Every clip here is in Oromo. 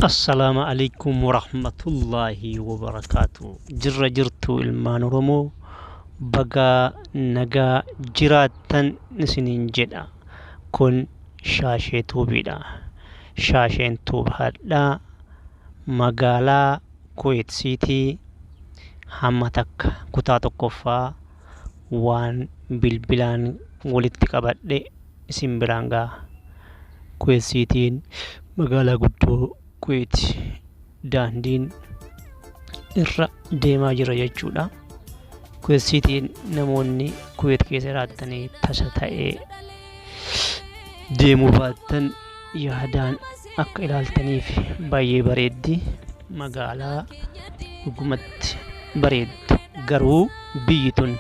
Assalaamu alaikum warahmatullaahi wabarakaatu. Jirra jirtu ilmaan Oromoo, bagaa nagaa jiraattan isiniin jedha. Kun Shaashee Tuubiidha. Shaasheen Tuub hadhaa magaalaa Kuwait Siitii hamma takka kutaa tokkoffaa waan bilbilaan walitti qabadhe isin biraan ga'a. Kuwait Siitiin magaalaa guddoo Kuwait daandiin irra deemaa jira jechuudha. Kuwait Siitiin namoonni Kuwait keessa jiraattanii tasa ta'ee deemuu baattan yaadaan akka ilaaltaniif baay'ee bareeddi. Magaalaa dhugumatti bareeddu. Garuu biyyi tun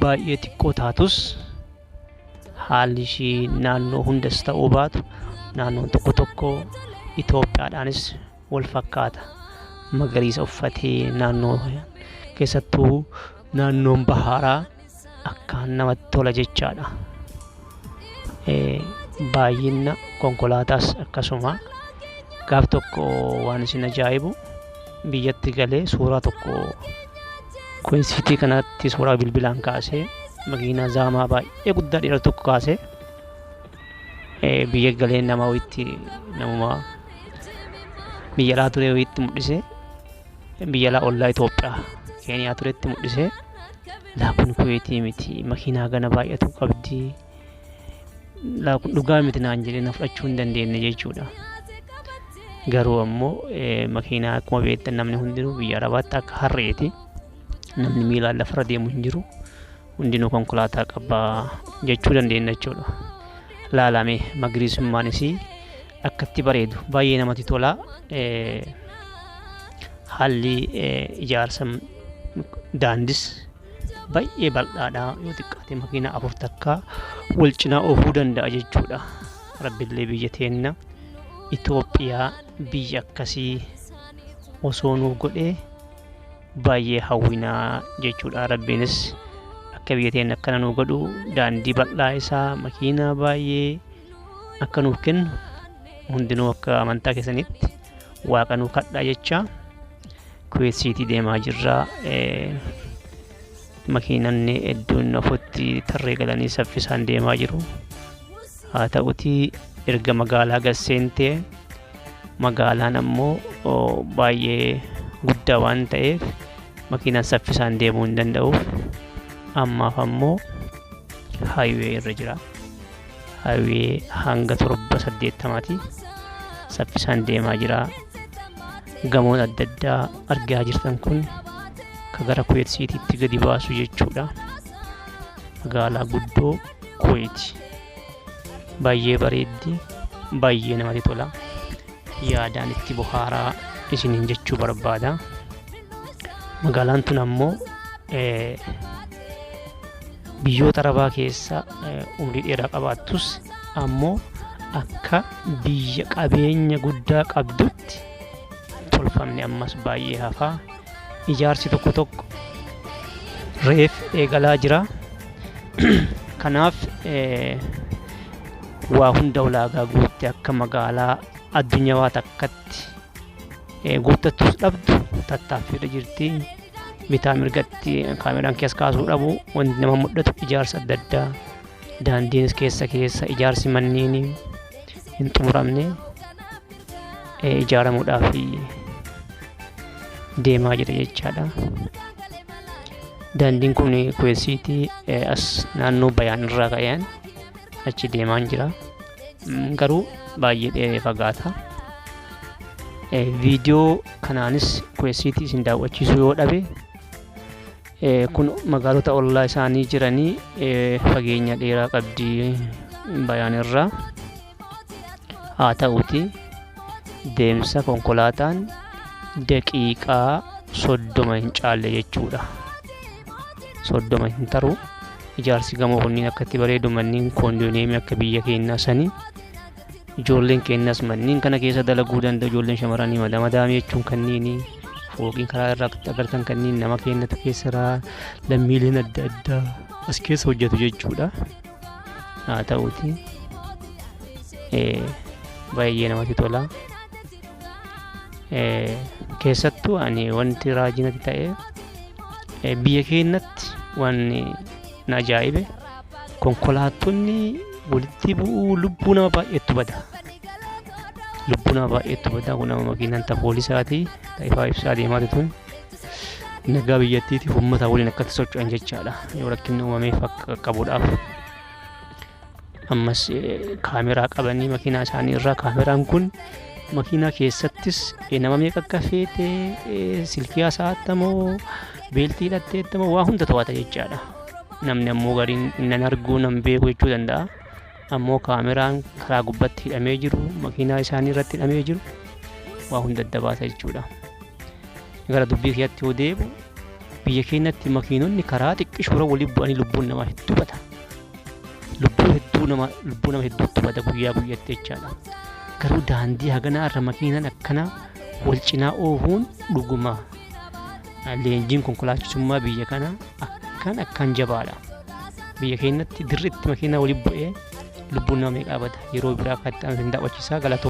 baay'ee xiqqoo taatus haalli ishii naannoo hundas ta'uu baatu naannoon tokko tokko Itoophiyaadhaanis wal fakkaata. Magariisa uffatee naannoo keessattuu naannoon bahaaraa akkaan namatti tola jechaadha. Baay'ina konkolaataas akkasuma. Gaaf tokko waan isin ajaa'ibu biyyatti galee suuraa tokko Kuwait City kanatti suuraa bilbilaan kaasee makiinaa zaamaa baay'ee guddaa dheeratu tokko kaasee biyya galee nama wayitti, namuma biyya alaa ture wayitti mul'isee, biyya alaa ollaa Itoophiyaa Keeniyaa turetti mul'isee, laa kun Kuweetii miti, makiinaa gana baay'atu qabdi, laa kun dhugaa miti naan jedhee na fudhachuu hin dandeenye jechuudha. Garuu ammoo makiinaa akkuma beektan namni hundinuu biyya Arabaatti akka harreeti. Namni miilaan lafarra deemu hin jiru. Hundinuu konkolaataa qaba jechuu dandeenya jechuudha. Laalame magariisummaan isii akkatti bareedu baay'ee namatti tola. Haalli ijaarsa daandis baay'ee bal'aadha. Yoo xiqqaate makiinaa afur takka wal cinaa oofuu danda'a jechuudha. Rabbillee biyya teenna Itoophiyaa biyya akkasii osoo nuuf godhee baay'ee hawwinaa jechuudha. Rabbiinis akka biyya teenna akkana nuuf godhu, daandii bal'aa isaa makiinaa baay'ee akka nuuf kennu hundinuu akka amantaa keessanitti waaqa nuuf kadhaa jecha. Kuwait City deemaa jirra. Makiinanni hedduun ofutti tarree galanii saffisaan deemaa jiru. Haa ta'utii erga magaalaa gad seentee magaalaan ammoo baay'ee guddaa waan ta'eef makiinaan saffisaan deemuu hin danda'uuf ammaaf ammoo highway irra jira. Highway hanga 780ti saffisaan deemaa jira. Gamoon adda addaa argaa jirtan kun ka gara Kuwait Citytti gadi baasu jechuudha. Magaalaa guddoo Kuwait. Baay'ee bareeddi, baay'ee namatti tola. Yaadaan itti bohaaraa isiniin jechuu barbaada. Magaalaan tun ammoo biyyoota Arabaa keessa umrii dheeraa qabaattus ammoo akka biyya qabeenya guddaa qabdutti tolfamne ammas baay'ee hafaa. Ijaarsi tokko tokko reef eegalaa jira. Kanaaf waa hunda ulaagaa guutte akka magaalaa addunyaa takkatti guuttattus dhabdu tattaaffiirra jirti. Bitaa mirgatti kaameraan keessa kaasuu dhabu wanti nama mul'atu ijaarsa adda addaa, daandiinis keessa keessa ijaarsi manneen hin xumuramne ijaaramuudhaaf deemaa jira jechaadha. Daandiin kun Kuwait City as naannoo Bayaan irraa ka'een achi deemaan jira. Garuu baay'ee dheeree fagaata. Viidiyoo kanaanis Kuwait City isin daawwachiisuu yoo dhabe, kun magaalota ollaa isaanii jiranii fageenya dheeraa qabdi Bayaan irraa. Haa ta'uti deemsa konkolaataan daqiiqaa 30 hin caalle jechuudha. 30 hin taru. Ijaarsi gamoo kunniin akkatti bareedu, manneen koondooniyeemii akka biyya keenyaa sanii. Ijoolleen keenyas manneen kana keessa dalaguu danda'u. Ijoolleen shamarranii madamadaamii jechuun kanniini fooqiin karaa irraa agartan kanneen nama keenyatu keessa jira. Lammiileen adda addaa as keessa hojjetu jechuudha. Haa ta'uti baay'ee namatti tola. Keessattuu ani wanti raajii natti ta'e biyya keenyatti wanni na ajaa'ibe konkolaattonni walitti bu'uu lubbuu nama baay'eetu bada. Lubbuu nama baay'eetu bada. Kun nama makiinaan ta poolisaati. Ta ifaa ibsaa deemaa tun nagaa biyyattiitiif uummata waliin akkatti socho'an jechaadha. Yoo rakkinni uumameef akka qaqqabuudhaaf. Ammas kaameraa qabanii makiinaa isaanii irraa kaameraan kun makiinaa keessattis nama meeqa akka feete silkii haasa'attamoo beeltii hidhatteettamoo waa hunda to'ata jechaadha. Namni ammoo gariin nan arguu nan beeku jechuu danda'a. Ammoo kaameraan karaa gubbatti hidhamee jiru makiinaa isaanii irratti hidhamee jiru waa hunda adda baasa jechuudha. Gara dubbii kiyyaatti yoo deebi'u biyya keenyatti makiinonni karaa xiqqishuura waliin bu'anii lubbuun namaa hedduu bada. Lubbuu hedduu nama lubbuu nama hedduutu bada guyyaa guyyaatti jechaadha. Garuu daandii haganaa irra makiinaan akkanaa wal cinaa oofuun dhuguma leenjiin konkolaachisummaa biyya kanaa akkaan akkaan jabaadha. Biyya keenyatti dirriitti makiinaa waliin bu'ee lubbuun nama meeqaa bada yeroo biraa kan itti aanu hin daawwachiisaa galatoo.